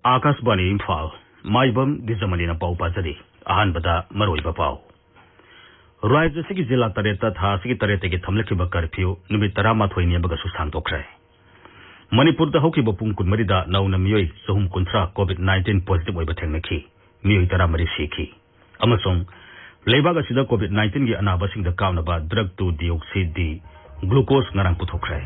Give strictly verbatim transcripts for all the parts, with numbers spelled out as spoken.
ꯑꯥꯀꯥꯁꯕꯥꯅꯤ ꯏꯝꯐꯥꯜ, ꯃꯥꯏꯕꯝ ꯗꯤꯖꯃꯅꯤꯅ ꯄꯥꯎ ꯄꯥꯖꯔꯤ꯫ ꯑꯍꯥꯟꯕꯗ ꯃꯔꯨꯑꯣꯏꯕ ꯄꯥꯎ꯫ ꯔꯥꯖ꯭ꯌ ꯑꯁꯤꯒꯤ ꯖꯤꯂꯥ ꯇꯔꯦꯠꯇ ꯊꯥ ꯑꯁꯤꯒꯤ ꯇꯔꯦꯠꯇꯒꯤ ꯊꯝꯂꯛꯈꯤꯕ ꯀꯔꯐ꯭ꯌꯨ ꯅꯨꯃꯤꯠ ꯇꯔꯥꯃꯥꯊꯣꯏꯅꯤ ꯑꯃꯒꯁꯨ ꯁꯥꯡꯗꯣꯛꯈ꯭ꯔꯦ꯫ ꯃꯅꯤꯄꯨꯔꯗ ꯍꯧꯈꯤꯕ ꯄꯨꯡ ꯀꯨꯟꯃꯔꯤꯗ ꯅꯧꯅ ꯃꯤꯑꯣꯏ ꯆꯍꯨꯝ ꯀꯨꯟꯊ꯭ꯔꯥ COVID nineteen positive ꯑꯣꯏꯕ ꯊꯦꯡꯅꯈꯤ꯫ ꯃꯤꯑꯣꯏ ꯇꯔꯥꯃꯔꯤ ꯁꯤꯈꯤ꯫ ꯑꯃꯁꯨꯡ ꯂꯩꯕꯥꯛ ꯑꯁꯤꯗ COVID nineteenꯒꯤ ꯑꯅꯥꯕꯁꯤꯡꯗ ꯀꯥꯞꯅꯕ drug two deoxy D glucose ꯉꯔꯥꯡ ꯄꯨꯊꯣꯛꯈ꯭ꯔꯦ꯫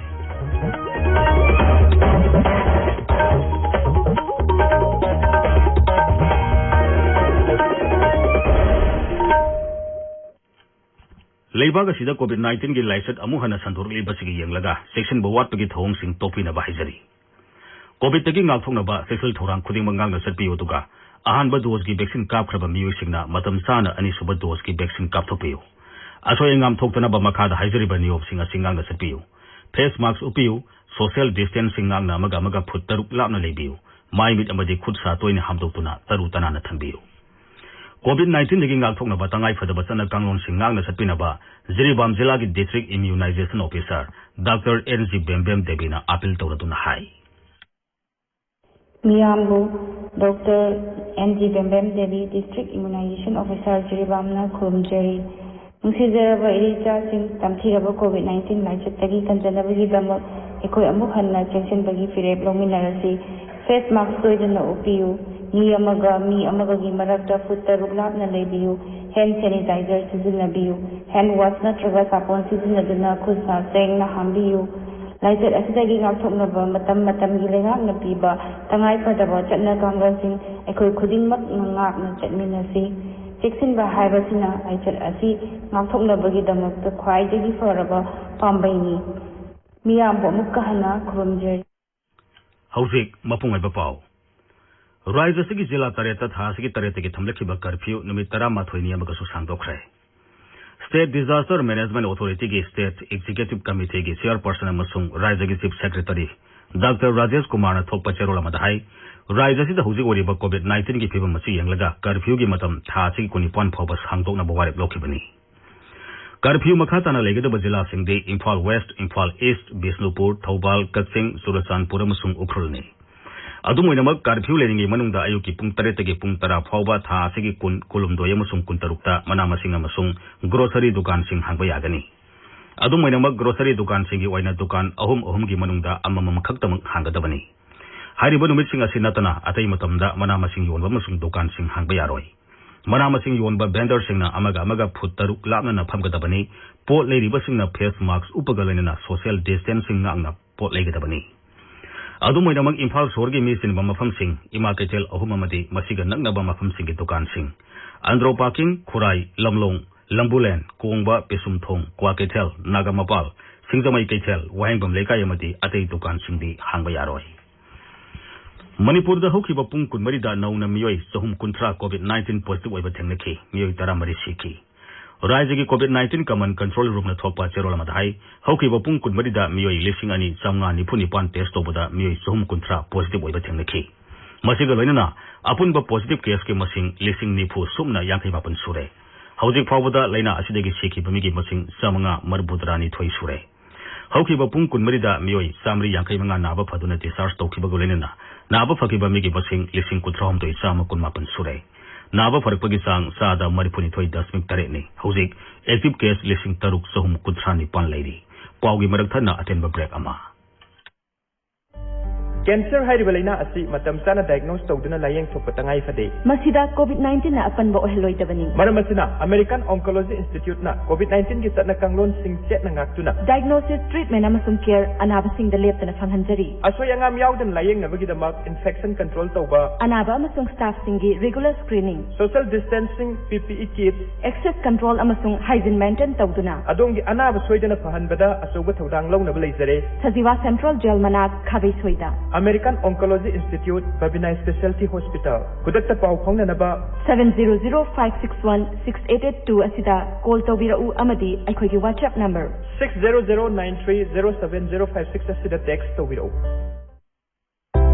ꯂꯩꯕꯥꯛ ꯑꯁꯤꯗ COVID nineteenꯒꯤ ꯂꯥꯏꯆꯠ ꯑꯃꯨꯛ ꯍꯟꯅ ꯁꯟꯗꯣꯔꯛꯂꯤꯕꯁꯤꯒꯤ ꯌꯦꯡꯂꯒ ꯆꯦꯛꯁꯤꯟꯕ ꯋꯥꯠꯄꯒꯤ ꯊꯧꯑꯣꯡꯁꯤꯡ ꯇꯣꯛꯄꯤꯅꯕ ꯍꯥꯏꯖꯔꯤ꯫ COVIDꯇꯒꯤ ꯉꯥꯛꯊꯣꯛꯅꯕ ꯆꯦꯛꯁꯤꯜ ꯊꯧꯔꯥꯡ ꯈꯨꯗꯤꯡꯃꯛ ꯉꯥꯛꯅ ꯆꯠꯄꯤꯌꯨ, ꯑꯗꯨꯒ ꯑꯍꯥꯟꯕ doseꯀꯤ vaccine ꯀꯥꯞꯈ꯭ꯔꯕ ꯃꯤꯑꯣꯏꯁꯤꯡꯅ ꯃꯇꯝ ꯆꯥꯅ ꯑꯅꯤꯁꯨꯕ doseꯀꯤ vaccine ꯀꯥꯞꯊꯣꯛꯄꯤꯌꯨ꯫ ꯑꯁꯣꯏ ꯑꯉꯥꯝ ꯊꯣꯛꯇꯅꯕ ꯃꯈꯥꯗ ꯍꯥꯏꯖꯔꯤꯕ ꯅꯤꯌꯣꯝꯁꯤꯡ ꯑꯁꯤ ꯉꯥꯛꯅ ꯆꯠꯄꯤꯌꯨ: face mask ꯎꯞꯄꯤꯌꯨ, social distancing ꯉꯥꯛꯅ ꯑꯃꯒ ꯑꯃꯒ foot ꯇꯔꯨꯛ ꯂꯥꯞꯅ ꯂꯩꯕꯤꯌꯨ, ꯃꯥꯏ ꯃꯤꯠ ꯑꯃꯗꯤ ꯈꯨꯠ ꯁꯥ ꯇꯣꯏꯅ ꯍꯥꯝꯗꯣꯛꯇꯨꯅ ꯇꯔꯨ ꯇꯅꯥꯟꯅ ꯊꯝꯕꯤꯌꯨ꯫ COVID nineteenꯗꯒꯤ ꯉꯥꯛꯊꯣꯛꯅꯕ ꯇꯉꯥꯏ ꯐꯗꯕ ꯆꯠꯅ ꯀꯥꯡꯂꯣꯟꯁꯤꯡ ꯉꯥꯛꯅ ꯆꯠꯄꯤꯅꯕ ꯖꯤꯔꯤꯕꯥꯝ ꯖꯤꯂꯥꯒꯤ District Immunization Officer Doctor N G Bembem ꯗꯦꯕꯤꯅ ꯑꯥꯄꯤꯜ ꯇꯧꯔꯗꯨꯅ ꯍꯥꯏ꯫ ꯃꯤꯌꯥꯝꯕꯨ Doctor N G ꯕꯦꯝꯕꯦꯝ ꯗꯦꯕꯤ, District Immunization Officer, ꯖꯤꯔꯤꯕꯥꯝꯅ ꯈꯨꯔꯨꯝꯖꯔꯤ꯫ ꯅꯨꯡꯁꯤꯖꯔꯕ ꯏꯔꯩꯆꯥꯁꯤꯡ, ꯇꯝꯊꯤꯔꯕ COVID nineteen ꯂꯥꯏꯆꯠꯇꯒꯤ ꯀꯟꯖꯅꯕꯒꯤꯗꯃꯛ ꯑꯩꯈꯣꯏ ꯑꯃꯨꯛ ꯍꯟꯅ ꯆꯦꯛꯁꯤꯟꯕꯒꯤ ꯐꯤꯔꯦꯞ ꯂꯧꯃꯤꯟꯅꯔꯁꯤ꯫ Face mask ꯁꯣꯏꯗꯅ ꯎꯞꯄꯤꯌꯨ꯫ ꯃꯤ ꯑꯃꯒ ꯃꯤ ꯑꯃꯒꯒꯤ ꯃꯔꯛꯇ foot ꯇꯔꯨꯛ ꯂꯥꯞꯅ ꯂꯩꯕꯤꯌꯨ꯫ Hand sanitizer ꯁꯤꯖꯤꯟꯅꯕꯤꯌꯨ꯫ Hand wash ꯅꯠꯇ꯭ꯔꯒ ꯁꯥꯄꯣꯟ ꯁꯤꯖꯤꯟꯅꯗꯨꯅ ꯈꯨꯠ ꯁꯥ ꯁꯦꯡꯅ ꯍꯥꯝꯕꯤꯌꯨ꯫ ꯂꯥꯏꯆꯠ ꯑꯁꯤꯗꯒꯤ ꯉꯥꯛꯊꯣꯛꯅꯕ ꯃꯇꯝ ꯃꯇꯝꯒꯤ ꯂꯩꯉꯥꯛꯅ ꯄꯤꯕ ꯇꯉꯥꯏ ꯐꯗꯕ ꯆꯠꯅ ꯀꯥꯡꯂꯣꯟꯁꯤꯡ ꯑꯩꯈꯣꯏ ꯈꯨꯗꯤꯡꯃꯛꯅ ꯉꯥꯛꯅ ꯆꯠꯃꯤꯟꯅꯁꯤ꯫ ꯆꯦꯛꯁꯤꯟꯕ ꯍꯥꯏꯕꯁꯤꯅ ꯂꯥꯏꯆꯠ ꯑꯁꯤ ꯉꯥꯛꯊꯣꯛꯅꯕꯒꯤꯗꯃꯛꯇ ꯈ꯭ꯋꯥꯏꯗꯒꯤ ꯐꯔꯕ ꯄꯥꯝꯕꯩꯅꯤ꯫ ꯃꯤꯌꯥꯝꯕꯨ ꯑꯃꯨꯛꯀ ꯍꯟꯅ ꯈꯨꯔꯨꯝꯖꯔꯤ꯫ ꯍꯧꯖꯤꯛ ꯃꯄꯨꯡ ꯑꯣꯏꯕ ꯄꯥꯎ꯫ ꯔꯥꯖ꯭ꯌ ꯑꯁꯤꯒꯤ ꯖꯤꯂꯥ ꯇꯔꯦꯠꯇ ꯊꯥ ꯑꯁꯤꯒꯤ ꯇꯔꯦꯠꯇꯒꯤ ꯊꯝꯂꯛꯈꯤꯕ ꯀꯔꯐ꯭ꯌꯨ ꯅꯨꯃꯤꯠ ꯇꯔꯥꯃꯥꯊꯣꯏꯅꯤ ꯑꯃꯒꯁꯨ ꯁꯥꯡꯗꯣꯛꯈ꯭ꯔꯦ꯫ State Disaster Management Authorityꯒꯤ State Executive Committeeꯒꯤ Chairperson ꯑꯃꯁꯨꯡ ꯔꯥꯖ꯭ꯌꯒꯤ Chief Secretary Doctor ꯔꯥꯖꯦꯁ ꯀꯨꯃꯥꯔꯅ ꯊꯣꯛꯄ ꯆꯦꯔꯣꯜ ꯑꯃꯗ ꯍꯥꯏ, ꯔꯥꯖ꯭ꯌ ꯑꯁꯤꯗ ꯍꯧꯖꯤꯛ ꯑꯣꯏꯔꯤꯕ COVID nineteenꯒꯤ ꯐꯤꯕꯝ ꯑꯁꯤ ꯌꯦꯡꯂꯒ ꯀꯔꯐ꯭ꯌꯨꯒꯤ ꯃꯇꯝ ꯊꯥ ꯑꯁꯤꯒꯤ ꯀꯨꯟꯅꯤꯄꯥꯟ ꯐꯥꯎꯕ ꯁꯥꯡꯗꯣꯛꯅꯕ ꯋꯥꯔꯦꯞ ꯂꯧꯈꯤꯕꯅꯤ꯫ ꯀꯔꯐ꯭ꯌꯨ ꯃꯈꯥ ꯇꯥꯅ ꯂꯩꯒꯗꯕ ꯖꯤꯂꯥꯁꯤꯡꯗꯤ ꯏꯝꯐꯥꯜ West, ꯏꯝꯐꯥꯜ East, ꯕꯤꯁꯅꯨꯄꯨꯔ, ꯊꯧꯕꯥꯜ, ꯀꯛꯆꯤꯡ, ꯆꯨꯔꯆꯥꯟꯄꯨꯔ ꯑꯃꯁꯨꯡ ꯎꯈ꯭ꯔꯨꯜꯅꯤ꯫ ꯑꯗꯨꯝ ꯑꯣꯏꯅꯃꯛ, curfew ꯂꯩꯔꯤꯉꯩ ꯃꯅꯨꯡꯗ ꯑꯌꯨꯛꯀꯤ ꯄꯨꯡ ꯇꯔꯦꯠꯇꯒꯤ ꯄꯨꯡ ꯇꯔꯥ ꯐꯥꯎꯕ ꯊꯥ ꯑꯁꯤꯒꯤ ꯀꯨꯟ, ꯀꯨꯟꯍꯨꯝꯗꯣꯏ ꯑꯃꯁꯨꯡ ꯀꯨꯟꯇꯔꯨꯛꯇ ꯃꯅꯥ ꯃꯁꯤꯡ ꯑꯃꯁꯨꯡ grocery ꯗꯨꯀꯥꯟꯁꯤꯡ ꯍꯥꯡꯕ ꯌꯥꯒꯅꯤ꯫ ꯑꯗꯨꯝ ꯑꯣꯏꯅꯃꯛ, grocery ꯗꯨꯀꯥꯟꯁꯤꯡꯒꯤ ꯑꯣꯏꯅ ꯗꯨꯀꯥꯟ ꯑꯍꯨꯝ ꯑꯍꯨꯝꯒꯤ ꯃꯅꯨꯡꯗ ꯑꯃꯃꯝ ꯈꯛꯇꯃꯛ ꯍꯥꯡꯒꯗꯕꯅꯤ꯫ ꯍꯥꯏꯔꯤꯕ ꯅꯨꯃꯤꯠꯁꯤꯡ ꯑꯁꯤ ꯅꯠꯇꯅ ꯑꯇꯩ ꯃꯇꯝꯗ ꯃꯅꯥ ꯃꯁꯤꯡ ꯌꯣꯟꯕ ꯑꯃꯁꯨꯡ ꯗꯨꯀꯥꯟꯁꯤꯡ ꯍꯥꯡꯕ ꯌꯥꯔꯣꯏ꯫ ꯃꯅꯥ ꯃꯁꯤꯡ ꯌꯣꯟꯕ vendorꯁꯤꯡꯅ ꯑꯃꯒ ꯑꯃꯒ ꯐꯨꯠ ꯇꯔꯨꯛ ꯂꯥꯞꯅꯅ ꯐꯝꯒꯗꯕꯅꯤ꯫ ꯄꯣꯠ ꯂꯩꯔꯤꯕꯁꯤꯡꯅ face mask ꯎꯞꯄꯒ ꯂꯣꯏꯅꯅ social distancing ꯉꯥꯛꯅ ꯄꯣꯠ ꯂꯩꯒꯗꯕꯅꯤ꯫ ꯑꯗꯨꯝ ꯑꯣꯏꯅꯃꯛ, ꯏꯝꯐꯥꯜ ꯁꯣꯍꯣꯔꯒꯤ ꯃꯤ ꯆꯤꯟꯕ ꯃꯐꯝꯁꯤꯡ, ꯏꯃꯥ ꯀꯩꯊꯦꯜ ꯑꯍꯨꯝ ꯑꯃꯗꯤ ꯃꯁꯤꯒ ꯅꯛꯅꯕ ꯃꯐꯝꯁꯤꯡꯒꯤ ꯗꯨꯀꯥꯟꯁꯤꯡ, ꯑꯟꯗ꯭ꯔꯣ ꯄꯥꯔꯀꯤꯡ, ꯈꯨꯔꯥꯏ, ꯂꯝꯂꯣꯡ, ꯂꯝꯕꯨꯂꯦꯟ, ꯀꯣꯡꯕ, ꯄꯤꯁꯨꯝꯊꯣꯡ, ꯀ꯭ꯋꯥꯀꯩꯊꯦꯜ, ꯅꯥꯒꯥꯃꯄꯥꯜ, ꯁꯤꯡꯖꯃꯩ ꯀꯩꯊꯦꯜ, ꯋꯥꯍꯦꯡꯕꯝ ꯂꯩꯀꯥꯏ ꯑꯃꯗꯤ ꯑꯇꯩ ꯗꯨꯀꯥꯟꯁꯤꯡꯗꯤ ꯍꯥꯡꯕ ꯌꯥꯔꯣꯏ꯫ ꯃꯅꯤꯄꯨꯔꯗ ꯍꯧꯈꯤꯕ ꯄꯨꯡ ꯀꯨꯟꯃꯔꯤꯗ ꯅꯧꯅ ꯃꯤꯑꯣꯏ ꯆꯍꯨꯝ ꯀꯨꯟꯊ꯭ꯔꯥ COVID nineteen positive ꯑꯣꯏꯕ ꯊꯦꯡꯅꯈꯤ꯫ ꯃꯤꯑꯣꯏ ꯇꯔꯥꯃꯔꯤ ꯁꯤꯈꯤ꯫ ꯔꯥꯖ꯭ꯌꯒꯤ COVID nineteen command control roomꯅ ꯊꯣꯛꯄ ꯆꯦꯔꯣꯜ ꯑꯃꯗ ꯍꯥꯏ, ꯍꯧꯈꯤꯕ ꯄꯨꯡ ꯀꯨꯟꯃꯔꯤꯗ ꯃꯤꯑꯣꯏ ꯂꯤꯁꯤꯡ ꯑꯅꯤ ꯆꯥꯝꯃꯉꯥ ꯅꯤꯐꯨ ꯅꯤꯄꯥꯟ test ꯇꯧꯕꯗ ꯃꯤꯑꯣꯏ ꯆꯍꯨꯝ ꯀꯨꯟꯊ꯭ꯔꯥ positive ꯑꯣꯏꯕ ꯊꯦꯡꯅꯈꯤ꯫ ꯃꯁꯤꯒ ꯂꯣꯏꯅꯅ ꯑꯄꯨꯟꯕ positive caseꯀꯤ ꯃꯁꯤꯡ ꯂꯤꯁꯤꯡ ꯅꯤꯐꯨ ꯁꯨꯞꯅ ꯌꯥꯡꯈꯩ ꯃꯥꯄꯟ ꯁꯨꯔꯦ꯫ ꯍꯧꯖꯤꯛ ꯐꯥꯎꯕꯗ ꯂꯥꯏꯅꯥ ꯑꯁꯤꯗꯒꯤ ꯁꯤꯈꯤꯕ ꯃꯤꯒꯤ ꯃꯁꯤꯡ ꯆꯥꯝꯃꯉꯥ ꯃꯔꯤꯐꯨ ꯇꯔꯥꯅꯤꯊꯣꯏ ꯁꯨꯔꯦ꯫ ꯍꯧꯈꯤꯕ ꯄꯨꯡ ꯀꯨꯟꯃꯔꯤꯗ ꯃꯤꯑꯣꯏ ꯆꯥꯝꯃꯔꯤ ꯌꯥꯡꯈꯩ ꯃꯉꯥ ꯅꯥꯕ ꯐꯗꯨꯅ discharge ꯇꯧꯈꯤꯕꯒ ꯂꯣꯏꯅꯅ ꯅꯥꯕ ꯐꯈꯤꯕ ꯃꯤꯒꯤ ꯃꯁꯤꯡ ꯂꯤꯁꯤꯡ ꯀꯨꯟꯊ꯭ꯔꯥꯍꯨꯝꯗꯣꯏ ꯆꯥꯝꯃ ꯀꯨꯟꯃꯥꯄꯟ ꯁꯨꯔꯦ꯫ ꯅꯥꯕ ꯐꯔꯛꯄꯒꯤ ꯆꯥꯡ ꯆꯥꯗ ꯃꯔꯤꯐꯨꯅꯤꯊꯣꯏ ꯗꯁꯃꯤꯛ ꯇꯔꯦꯠꯅꯤ꯫ ꯍꯧꯖꯤꯛ active case ꯂꯤꯁꯤꯡ ꯇꯔꯨꯛ ꯆꯍꯨꯝ ꯀꯨꯟꯊ꯭ꯔꯥ ꯅꯤꯄꯥꯟ ꯂꯩꯔꯤ꯫ ꯄꯥꯎꯒꯤ ꯃꯔꯛ ꯊꯠꯅ ꯑꯇꯦꯟꯕ break ꯑꯃ꯫ Cancer ꯍꯥꯏꯔꯤꯕ ꯂꯥꯏꯅꯥ ꯑꯁꯤ ꯃꯇꯝ ꯆꯥꯅ diagnose ꯇꯧꯗꯨꯅ ꯂꯥꯌꯦꯡꯊꯣꯛꯄ ꯇꯉꯥꯏ ꯐꯗꯦ꯫ ꯃꯁꯤꯗ COVID nineteenꯅ ꯑꯄꯟꯕ ꯑꯣꯏꯍꯜꯂꯣꯏꯗꯕꯅꯤ꯫ ꯃꯔꯝ ꯑꯁꯤꯅ American Oncology Instituteꯅ COVID nineteenꯒꯤ ꯆꯠꯅ ꯀꯥꯡꯂꯣꯟꯁꯤꯡ ꯆꯦꯠꯅ ꯉꯥꯛꯇꯨꯅ diagnosis, treatment ꯑꯃꯁꯨꯡ care ꯑꯅꯥꯕꯁꯤꯡꯗ ꯂꯦꯞꯇꯅ ꯐꯪꯍꯟꯖꯔꯤ꯫ ꯑꯁꯣꯏ ꯑꯉꯥꯝ ꯌꯥꯎꯗꯅ ꯂꯥꯌꯦꯡꯅꯕꯒꯤꯗꯃꯛ infection control ꯇꯧꯕ, ꯑꯅꯥꯕ ꯑꯃꯁꯨꯡ staffꯁꯤꯡꯒꯤ regular screening, social distancing, PPE kits, access control ꯑꯃꯁꯨꯡ hygiene maintain ꯇꯧꯗꯨꯅ ꯑꯗꯣꯝꯒꯤ ꯑꯅꯥꯕ ꯁꯣꯏꯗꯅ ꯐꯍꯟꯕꯗ ꯑꯆꯧꯕ ꯊꯧꯗꯥꯡ ꯂꯧꯅꯕ ꯂꯩꯖꯔꯦ꯫ ꯁꯖꯤꯋꯥ Central Jail ꯃꯅꯥꯛ, ꯈꯥꯕꯩꯁꯣꯏꯗ꯫ American Oncology Institute, Babina Specialty Hospital꯫ ꯈꯨꯗꯛꯇ ꯄꯥꯎ ꯐꯥꯎꯅꯅꯕ seven zero zero five six one six eight eight two ꯑꯁꯤꯗ call ꯇꯧꯕꯤꯔꯛꯎ ꯑꯃꯗꯤ ꯑꯩꯈꯣꯏꯒꯤ WhatsApp number six zero zero nine three zero seven zero five six ꯑꯁꯤꯗ text ꯇꯧꯕꯤꯔꯛꯎ꯫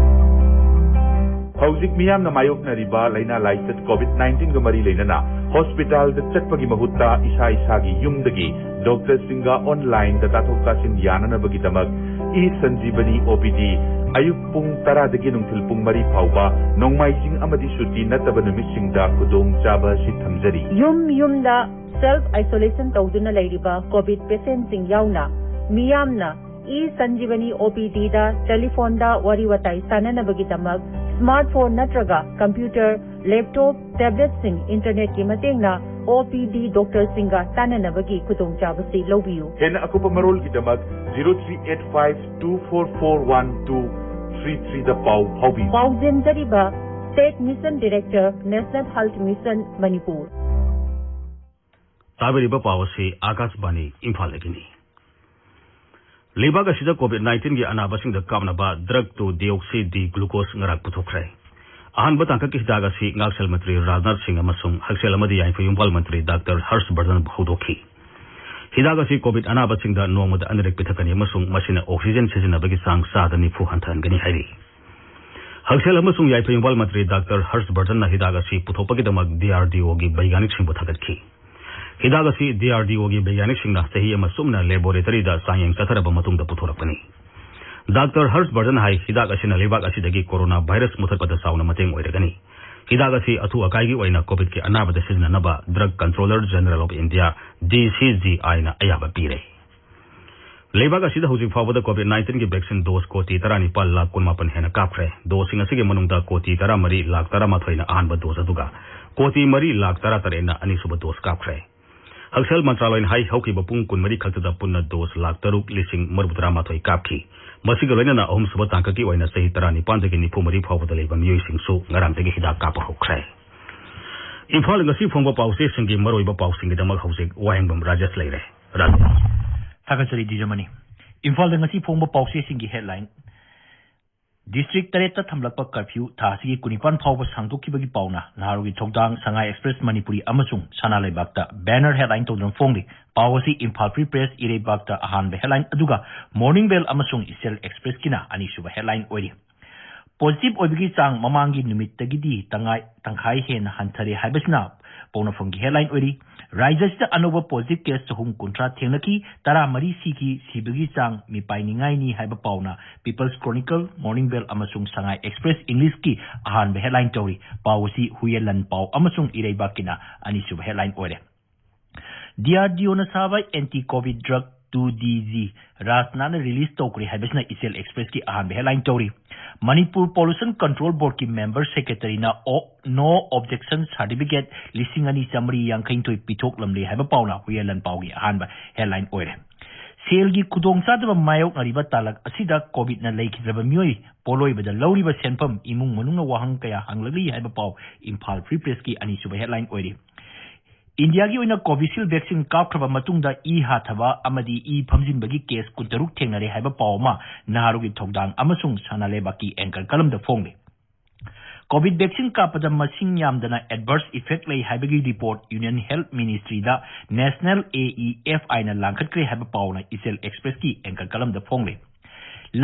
ꯍꯧꯖꯤꯛ ꯃꯤꯌꯥꯝꯅ ꯃꯥꯌꯣꯛꯅꯔꯤꯕ ꯂꯥꯏꯅꯥ ꯂꯥꯏꯆꯠ COVID nineteenꯒ ꯃꯔꯤ ꯂꯩꯅꯅ hospitalꯗ ꯆꯠꯄꯒꯤ ꯃꯍꯨꯠꯇ ꯏꯁꯥ ꯏꯁꯥꯒꯤ ꯌꯨꯝꯗꯒꯤ doctorꯁꯤꯡꯒ onlineꯗ ꯇꯥꯊꯣꯛ ꯇꯥꯁꯤꯟ ꯌꯥꯅꯅꯕꯒꯤꯗꯃꯛ eSanjeevani OPD ꯑꯌꯨꯛ ꯄꯨꯡ ꯇꯔꯥꯗꯒꯤ ꯅꯨꯡꯊꯤꯜ ꯄꯨꯡ ꯃꯔꯤ ꯐꯥꯎꯕ, ꯅꯣꯡꯃꯥꯏꯖꯤꯡ ꯑꯃꯗꯤ ꯁꯨꯇꯤ ꯅꯠꯇꯕ ꯅꯨꯃꯤꯠꯁꯤꯡꯗ ꯈꯨꯗꯣꯡꯆꯥꯕ ꯑꯁꯤ ꯊꯝꯖꯔꯤ꯫ ꯌꯨꯝ ꯌꯨꯝꯗ self isolation ꯇꯧꯗꯨꯅ ꯂꯩꯔꯤꯕ COVID patientꯁꯤꯡ ꯌꯥꯎꯅ ꯃꯤꯌꯥꯝꯅ eSanjeevani OPDꯗ ꯇꯦꯂꯤꯐꯣꯟꯗ ꯋꯥꯔꯤ ꯋꯥꯇꯥꯏ ꯁꯥꯟꯅꯅꯕꯒꯤꯗꯃꯛ smartphone ꯅꯠꯇ꯭ꯔꯒ computer, laptop, tabletꯁꯤꯡ internetꯀꯤ ꯃꯇꯦꯡꯅ OPD doctorꯁꯤꯡꯒ ꯇꯥꯟꯅꯅꯕꯒꯤ ꯈꯨꯗꯣꯡꯆꯥꯕꯁꯤ ꯂꯧꯕꯤꯌꯨ꯫ ꯍꯦꯟꯅ ꯑꯀꯨꯞꯄ ꯃꯔꯣꯜꯒꯤꯗꯃꯛ zero three eight five two four four one two three threeꯗ ꯄꯥꯎ ꯐꯥꯎꯕꯤꯌꯨ꯫ ꯄꯥꯎꯖꯦꯟꯖꯔꯤꯕ State Mission Director, National Health Mission, Manipur. ꯇꯥꯕꯤꯔꯤꯕ ꯄꯥꯎ ꯑꯁꯤ ꯑꯥꯀꯥꯁꯕꯥꯅꯤ ꯏꯝꯐꯥꯜꯗꯒꯤꯅꯤ꯫ ꯂꯩꯕꯥꯛ ꯑꯁꯤꯗ COVID nineteenꯒꯤ ꯑꯅꯥꯕꯁꯤꯡꯗ ꯀꯥꯞꯅꯕ drug to deoxy D glucose ꯉꯔꯥꯡ ꯄꯨꯊꯣꯛꯈ꯭ꯔꯦ꯫ ꯑꯍꯥꯟꯕ ꯇꯥꯡꯀꯛꯀꯤ ꯍꯤꯗꯥꯛ ꯑꯁꯤ ꯉꯥꯛꯁꯦꯜ ꯃꯟꯇ꯭ꯔꯤ ꯔꯥꯖꯅꯥꯊ ꯁꯤꯡ ꯑꯃꯁꯨꯡ ꯍꯛꯁꯦꯜ ꯑꯃꯗꯤ ꯌꯥꯏꯐ ꯌꯨꯝꯕꯥꯜ ꯃꯟꯇ꯭ꯔꯤ ꯗꯥꯛꯇꯔ ꯍꯔꯁ ꯕꯔꯙꯟ ꯍꯧꯗꯣꯛꯈꯤ꯫ ꯍꯤꯗꯥꯛ ꯑꯁꯤ COVID ꯑꯅꯥꯕꯁꯤꯡꯗ ꯅꯣꯡꯃꯗ ꯑꯅꯤꯔꯛ ꯄꯤꯊꯛꯀꯅꯤ ꯑꯃꯁꯨꯡ ꯃꯁꯤꯅ oxygen ꯁꯤꯖꯤꯟꯅꯕꯒꯤ ꯆꯥꯡ ꯆꯥꯗ ꯅꯤꯐꯨ ꯍꯟꯊꯍꯟꯒꯅꯤ ꯍꯥꯏꯔꯤ꯫ ꯍꯛꯁꯦꯜ ꯑꯃꯁꯨꯡ ꯌꯥꯏꯐ ꯌꯨꯝꯕꯥꯜ ꯃꯟꯇ꯭ꯔꯤ ꯗꯥꯛꯇꯔ ꯍꯔꯁ ꯕꯔꯙꯟꯅ ꯍꯤꯗꯥꯛ ꯑꯁꯤ ꯄꯨꯊꯣꯛꯄꯒꯤꯗꯃꯛ DRDOꯒꯤ ꯕꯩꯒꯥꯅꯤꯛꯁꯤꯡꯕꯨ ꯊꯥꯒꯠꯈꯤ꯫ ꯍꯤꯗꯥꯛ ꯑꯁꯤ DRDOꯒꯤ ꯕꯩꯒꯥꯅꯤꯛꯁꯤꯡꯅ ꯆꯍꯤ ꯑꯃ ꯆꯨꯞꯅ laboratoryꯗ ꯆꯥꯡꯌꯦꯡ ꯆꯠꯊꯔꯕ ꯃꯇꯨꯡꯗ ꯄꯨꯊꯣꯔꯛꯄꯅꯤ꯫ ꯗꯥꯛꯇꯔ ꯍꯔꯁ ꯕꯔꯙꯟ ꯍꯥꯏ, ꯍꯤꯗꯥꯛ ꯑꯁꯤꯅ ꯂꯩꯕꯥꯛ ꯑꯁꯤꯗꯒꯤ corona virus ꯃꯨꯊꯠꯄꯗ ꯆꯥꯎꯅ ꯃꯇꯦꯡ ꯑꯣꯏꯔꯒꯅꯤ꯫ ꯍꯤꯗꯥꯛ ꯑꯁꯤ ꯑꯊꯨ ꯑꯀꯥꯏꯒꯤ ꯑꯣꯏꯅ COVIDꯀꯤ ꯑꯅꯥꯕꯗ ꯁꯤꯖꯤꯟꯅꯅꯕ Drug Controller General of India, DCGIꯅ ꯑꯌꯥꯕ ꯄꯤꯔꯦ꯫ ꯂꯩꯕꯥꯛ ꯑꯁꯤꯗ ꯍꯧꯖꯤꯛ ꯐꯥꯎꯕꯗ COVID nineteenꯒꯤ vaccine dose ꯀꯣꯇꯤ ꯇꯔꯥꯅꯤꯄꯥꯜ ꯂꯥꯈ ꯀꯨꯟꯃꯥꯄꯟ ꯍꯦꯟꯅ ꯀꯥꯞꯈ꯭ꯔꯦ꯫ Doseꯁꯤꯡ ꯑꯁꯤꯒꯤ ꯃꯅꯨꯡꯗ ꯀꯣꯇꯤ ꯇꯔꯥꯃꯔꯤ ꯂꯥꯈ ꯇꯔꯥꯃꯥꯊꯣꯏꯅ ꯑꯍꯥꯟꯕ dose ꯑꯗꯨꯒ ꯀꯣꯇꯤ ꯃꯔꯤ ꯂꯥꯈ ꯇꯔꯥꯇꯔꯦꯠꯅ ꯑꯅꯤꯁꯨꯕ dose ꯀꯥꯞꯈ꯭ꯔꯦ꯫ ꯍꯛꯁꯦꯜ ꯃꯟꯇ꯭ꯔꯥꯂꯣꯏꯅ ꯍꯥꯏ, ꯍꯧꯈꯤꯕ ꯄꯨꯡ ꯀꯨꯟꯃꯔꯤ ꯈꯛꯇꯗ ꯄꯨꯟꯅ dose ꯂꯥꯈ ꯇꯔꯨꯛ ꯂꯤꯁꯤꯡ ꯃꯔꯤꯐꯨꯇꯔꯥ ꯃꯥꯊꯣꯏ ꯀꯥꯞꯈꯤ꯫ ꯃꯁꯤꯒ ꯂꯣꯏꯅꯅ ꯑꯍꯨꯝꯁꯨꯕ ꯇꯥꯡꯀꯛꯀꯤ ꯑꯣꯏꯅ ꯆꯍꯤ ꯇꯔꯥꯅꯤꯄꯥꯟꯗꯒꯤ ꯅꯤꯐꯨ ꯃꯔꯤ ꯐꯥꯎꯕꯗ ꯂꯩꯕ ꯃꯤꯑꯣꯏꯁꯤꯡꯁꯨ ꯉꯔꯥꯡꯗꯒꯤ ꯍꯤꯗꯥꯛ ꯀꯥꯞꯄ ꯍꯧꯈ꯭ꯔꯦ꯫ ꯏꯝꯐꯥꯜ ꯉꯁꯤ ꯐꯣꯡꯕ ꯄꯥꯎꯆꯦꯁꯤꯡꯒꯤ ꯃꯔꯨꯑꯣꯏꯕ ꯄꯥꯎꯁꯤꯡꯒꯤꯗꯃꯛ ꯍꯧꯖꯤꯛ ꯋꯥꯍꯦꯡꯕꯝ ꯔꯥꯖꯦꯁ ꯂꯩꯔꯦ꯫ ꯔꯥꯖꯦꯁ꯫ ꯊꯥꯒꯠꯆꯔꯤ ꯗꯤꯖꯃꯅꯤ꯫ ꯏꯝꯐꯥꯜꯗ ꯉꯁꯤ ꯐꯣꯡꯕ ꯄꯥꯎꯆꯦꯁꯤꯡꯒꯤ headline: District ꯇꯔꯦꯠꯇ ꯊꯝꯂꯛꯄ curfew ꯊꯥ ꯑꯁꯤꯒꯤ ꯀꯨꯟꯅꯤꯄꯥꯟ ꯐꯥꯎꯕ ꯁꯥꯡꯗꯣꯛꯈꯤꯕꯒꯤ ꯄꯥꯎꯅ ꯅꯍꯥꯔꯣꯜꯒꯤ ꯊꯧꯗꯥꯡ, ꯁꯉꯥꯏ Express ꯃꯅꯤꯄꯨꯔꯤ ꯑꯃꯁꯨꯡ ꯁꯅꯥ ꯂꯩꯕꯥꯛꯇ banner headline ꯇꯧꯗꯨꯅ ꯐꯣꯡꯂꯤ꯫ ꯄꯥꯎ ꯑꯁꯤ ꯏꯝꯐꯥꯜ Free Press ꯏꯔꯩꯕꯥꯛꯇ ꯑꯍꯥꯟꯕ headline ꯑꯗꯨꯒ Morning Bell ꯑꯃꯁꯨꯡ ꯏꯆꯦꯜ Expressꯀꯤꯅ ꯑꯅꯤꯁꯨꯕ headline ꯑꯣꯏꯔꯤ꯫ Positive ꯑꯣꯏꯕꯒꯤ ꯆꯥꯡ ꯃꯃꯥꯡꯒꯤ ꯅꯨꯃꯤꯠꯇꯒꯤꯗꯤ ꯇꯉꯥꯏ-, ꯇꯪꯈꯥꯏ ꯍꯦꯟꯅ ꯍꯟꯊꯔꯦ ꯍꯥꯏꯕꯁꯤꯅ ꯄꯥꯎꯅꯐꯝꯒꯤ headline ꯑꯣꯏꯔꯤ꯫ ꯔꯥꯖ꯭ꯌꯁꯤꯗ ꯑꯅꯧꯕ positive case ꯆꯍꯨꯝ ꯀꯨꯟꯊ꯭ꯔꯥ ꯊꯦꯡꯅꯈꯤ, ꯇꯔꯥꯃꯔꯤ ꯁꯤꯈꯤ꯫ ꯁꯤꯕꯒꯤ ꯆꯥꯡ ꯃꯤꯄꯥꯏꯅꯤꯡꯉꯥꯏꯅꯤ ꯍꯥꯏꯕ ꯄꯥꯎꯅ People's Chronicle, Morning Bell ꯑꯃꯁꯨꯡ Sangai Express Englishꯀꯤ ꯑꯍꯥꯟꯕ headline ꯇꯧꯔꯤ꯫ ꯄꯥꯎ ꯑꯁꯤ ꯍꯨꯌꯦꯟ ꯂꯥꯟ ꯄꯥꯎ ꯑꯃꯁꯨꯡ ꯏꯔꯩꯕꯥꯛꯀꯤꯅ ꯑꯅꯤꯁꯨꯕ headline ꯑꯣꯏꯔꯦ꯫ DRDOꯅ ꯁꯥꯕ anti-COVID drug two D G ꯔꯥꯖꯅꯥꯊꯅ release ꯇꯧꯈ꯭ꯔꯦ ꯍꯥꯏꯕꯁꯤꯅ ꯏꯆꯦꯜ Expressꯀꯤ ꯑꯍꯥꯟꯕ headline ꯇꯧꯔꯤ꯫ ꯃꯅꯤꯄꯨꯔ Pollution Control Boardꯀꯤ member secretaryꯅ ꯑꯣ-, no objection certificate ꯂꯤꯁꯤꯡ ꯑꯅꯤ ꯆꯥꯃꯔꯤ ꯌꯥꯡꯈꯩꯅꯤꯊꯣꯏ ꯄꯤꯊꯣꯛꯂꯝꯂꯦ ꯍꯥꯏꯕ ꯄꯥꯎꯅ ꯍꯨꯌꯦꯟ ꯂꯥꯟ ꯄꯥꯎꯒꯤ ꯑꯍꯥꯟꯕ headline ꯑꯣꯏꯔꯦ꯫ ꯁꯦꯜꯒꯤ ꯈꯨꯗꯣꯡꯆꯥꯗꯕ ꯃꯥꯌꯣꯛꯅꯔꯤꯕ ꯇꯥꯂꯛ ꯑꯁꯤꯗ COVIDꯅ ꯂꯩꯈꯤꯗ꯭ꯔꯕ ꯃꯤꯑꯣꯏ ꯄꯣꯠꯂꯣꯏꯕꯗ ꯂꯧꯔꯤꯕ ꯁꯦꯟꯐꯝ ꯏꯃꯨꯡ ꯃꯅꯨꯡꯅ ꯋꯥꯍꯪ ꯀꯌꯥ ꯍꯪꯂꯛꯂꯤ ꯍꯥꯏꯕ ꯄꯥꯎ ꯏꯝꯐꯥꯜ Free Pressꯀꯤ ꯑꯅꯤꯁꯨꯕ headline ꯑꯣꯏꯔꯤ꯫ ꯏꯟꯗꯤꯌꯥꯒꯤ ꯑꯣꯏꯅ Covishield vaccine ꯀꯥꯞꯈ꯭ꯔꯕ ꯃꯇꯨꯡꯗ ꯏ ꯍꯥꯊꯕ ꯑꯃꯗꯤ ꯏ ꯐꯝꯖꯤꯟꯕꯒꯤ case ꯀꯨꯟꯇꯔꯨꯛ ꯊꯦꯡꯅꯔꯦ ꯍꯥꯏꯕ ꯄꯥꯎ ꯑꯃ ꯅꯍꯥꯔꯣꯜꯒꯤ ꯊꯧꯗꯥꯡ ꯑꯃꯁꯨꯡ ꯁꯅꯥ ꯂꯩꯕꯥꯛꯀꯤ anchor columnꯗ ꯐꯣꯡꯂꯤ꯫ COVID vaccine ꯀꯥꯞꯄꯗ ꯃꯁꯤꯡ ꯌꯥꯝꯗꯅ adverse effect ꯂꯩ ꯍꯥꯏꯕꯒꯤ report Union Health Ministryꯗ National AEFIꯅ ꯂꯥꯡꯈꯠꯈ꯭ꯔꯦ ꯍꯥꯏꯕ ꯄꯥꯎꯅ ꯏꯆꯦꯜ Expressꯀꯤ anchor columnꯗ ꯐꯣꯡꯂꯤ꯫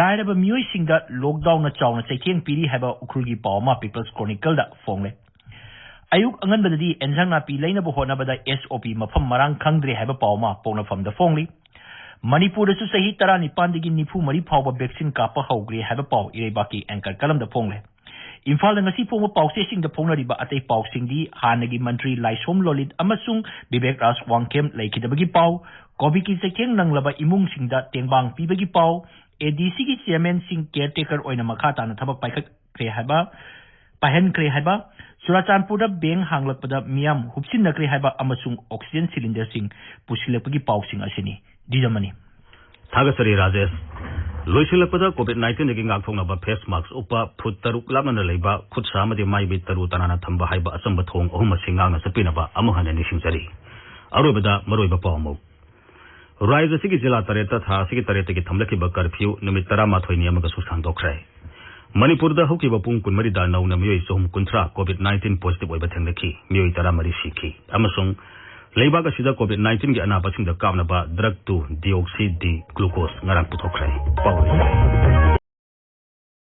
ꯂꯥꯏꯔꯕ ꯃꯤꯑꯣꯏꯁꯤꯡꯗ lockdownꯅ ꯆꯥꯎꯅ ꯆꯩꯊꯦꯡ ꯄꯤꯔꯤ ꯍꯥꯏꯕ ꯎꯈ꯭ꯔꯨꯜꯒꯤ ꯄꯥꯎ ꯑꯃ People's Chronicleꯗ ꯐꯣꯡꯂꯦ꯫ ꯑꯌꯨꯛ ꯑꯉꯟꯕꯗꯗꯤ ꯑꯦꯟꯁꯥꯡ ꯅꯥꯄꯤ ꯂꯩꯅꯕ ꯍꯣꯠꯅꯕꯗ SOP ꯃꯐꯝ ꯃꯔꯥꯡ ꯈꯪꯗ꯭ꯔꯦ ꯍꯥꯏꯕ ꯄꯥꯎ ꯑꯃ ꯄꯣꯛꯅꯐꯝꯗ ꯐꯣꯡꯂꯤ꯫ ꯃꯅꯤꯄꯨꯔꯗꯁꯨ ꯆꯍꯤ ꯇꯔꯥꯅꯤꯄꯥꯟꯗꯒꯤ ꯅꯤꯐꯨ ꯃꯔꯤ ꯐꯥꯎꯕ vaccine ꯀꯥꯞꯄ ꯍꯧꯈ꯭ꯔꯦ ꯍꯥꯏꯕ ꯄꯥꯎ ꯏꯔꯩꯕꯥꯛꯀꯤ anchor columnꯗ ꯐꯣꯡꯂꯦ꯫ ꯏꯝꯐꯥꯜꯗ ꯉꯁꯤ ꯐꯣꯡꯕ ꯄꯥꯎꯆꯦꯁꯤꯡꯗ ꯐꯣꯡꯅꯔꯤꯕ ꯑꯇꯩ ꯄꯥꯎꯁꯤꯡꯗꯤ ꯍꯥꯟꯅꯒꯤ ꯃꯟꯇ꯭ꯔꯤ ꯂꯥꯏꯁꯣꯝ ꯂꯣꯂꯤꯠ ꯑꯃꯁꯨꯡ ꯕꯤꯕꯦꯛ ꯔꯥꯖ ꯋꯥꯡꯈꯦꯝ ꯂꯩꯈꯤꯗꯕꯒꯤ ꯄꯥꯎ, COVIDꯀꯤ ꯆꯩꯊꯦꯡ ꯅꯪꯂꯕ ꯏꯃꯨꯡꯁꯤꯡꯗ ꯇꯦꯡꯕꯥꯡ ꯄꯤꯕꯒꯤ ꯄꯥꯎ, ADCꯒꯤ chairmanꯁꯤꯡ caretaker ꯑꯣꯏꯅ ꯃꯈꯥ ꯇꯥꯅ ꯊꯕꯛ ꯄꯥꯏꯈꯠꯈ꯭ꯔꯦ ꯍꯥꯏꯕ, ꯄꯥꯏꯍꯟꯈ꯭ꯔꯦ ꯍꯥꯏꯕ, ꯆꯨꯔꯥꯆꯥꯟꯄꯨꯔꯗ bank ꯍꯥꯡꯂꯛꯄꯗ ꯃꯤꯌꯥꯝ ꯍꯨꯞꯆꯤꯟꯅꯈ꯭ꯔꯦ ꯍꯥꯏꯕ ꯑꯃꯁꯨꯡ oxygen cylinderꯁꯤꯡ ꯄꯨꯁꯤꯜꯂꯛꯄꯒꯤ ꯄꯥꯎꯁꯤꯡ ꯑꯁꯤꯅꯤ꯫ ꯗꯤꯖꯃꯅꯤ꯫ ꯊꯥꯒꯠꯆꯔꯤ ꯔꯥꯖꯦꯁ꯫ ꯂꯣꯏꯁꯤꯜꯂꯛꯄꯗ COVID nineteenꯗꯒꯤ ꯉꯥꯛꯊꯣꯛꯅꯕ face mask ꯎꯞꯄ, ꯐꯨꯠ ꯇꯔꯨꯛ ꯂꯥꯞꯅꯅ ꯂꯩꯕ, ꯈꯨꯠ ꯁꯥ ꯑꯃꯗꯤ ꯃꯥꯏ ꯃꯤꯠ ꯇꯔꯨ ꯇꯅꯥꯟꯅ ꯊꯝꯕ ꯍꯥꯏꯕ ꯑꯆꯝꯕ ꯊꯧꯑꯣꯡ ꯑꯍꯨꯝ ꯑꯁꯤ ꯉꯥꯛꯅ ꯆꯠꯄꯤꯅꯕ ꯑꯃꯨꯛ ꯍꯟꯅ ꯅꯤꯡꯁꯤꯡꯖꯔꯤ꯫ ꯑꯔꯣꯏꯕꯗ ꯃꯔꯨꯑꯣꯏꯕ ꯄꯥꯎ ꯑꯃꯨꯛ꯫ ꯔꯥꯖ꯭ꯌ ꯑꯁꯤꯒꯤ ꯖꯤꯂꯥ ꯇꯔꯦꯠꯇ ꯊꯥ ꯑꯁꯤꯒꯤ ꯇꯔꯦꯠꯇꯒꯤ ꯊꯝꯂꯛꯈꯤꯕ curfew ꯅꯨꯃꯤꯠ ꯇꯔꯥꯃꯥꯊꯣꯏꯅꯤ ꯑꯃꯒꯁꯨ ꯁꯥꯡꯗꯣꯛꯈ꯭ꯔꯦ꯫ ꯃꯅꯤꯄꯨꯔꯗ ꯍꯧꯈꯤꯕ ꯄꯨꯡ ꯀꯨꯟꯃꯔꯤꯗ ꯅꯧꯅ ꯃꯤꯑꯣꯏ ꯆꯍꯨꯝ ꯀꯨꯟꯊ꯭ꯔꯥ COVID nineteen positive ꯑꯣꯏꯕ ꯊꯦꯡꯅꯈꯤ, ꯃꯤꯑꯣꯏ ꯇꯔꯥꯃꯔꯤ ꯁꯤꯈꯤ, ꯑꯃꯁꯨꯡ ꯂꯩꯕꯥꯛ ꯑꯁꯤꯗ COVID nineteenꯒꯤ ꯑꯅꯥꯕꯁꯤꯡꯗ ꯀꯥꯞꯅꯕ drug two deoxy D glucose ꯉꯔꯥꯡ ꯄꯨꯊꯣꯛꯈ꯭ꯔꯦ꯫ ꯄꯥꯎ ꯂꯣꯏꯁꯤꯜꯂꯦ꯫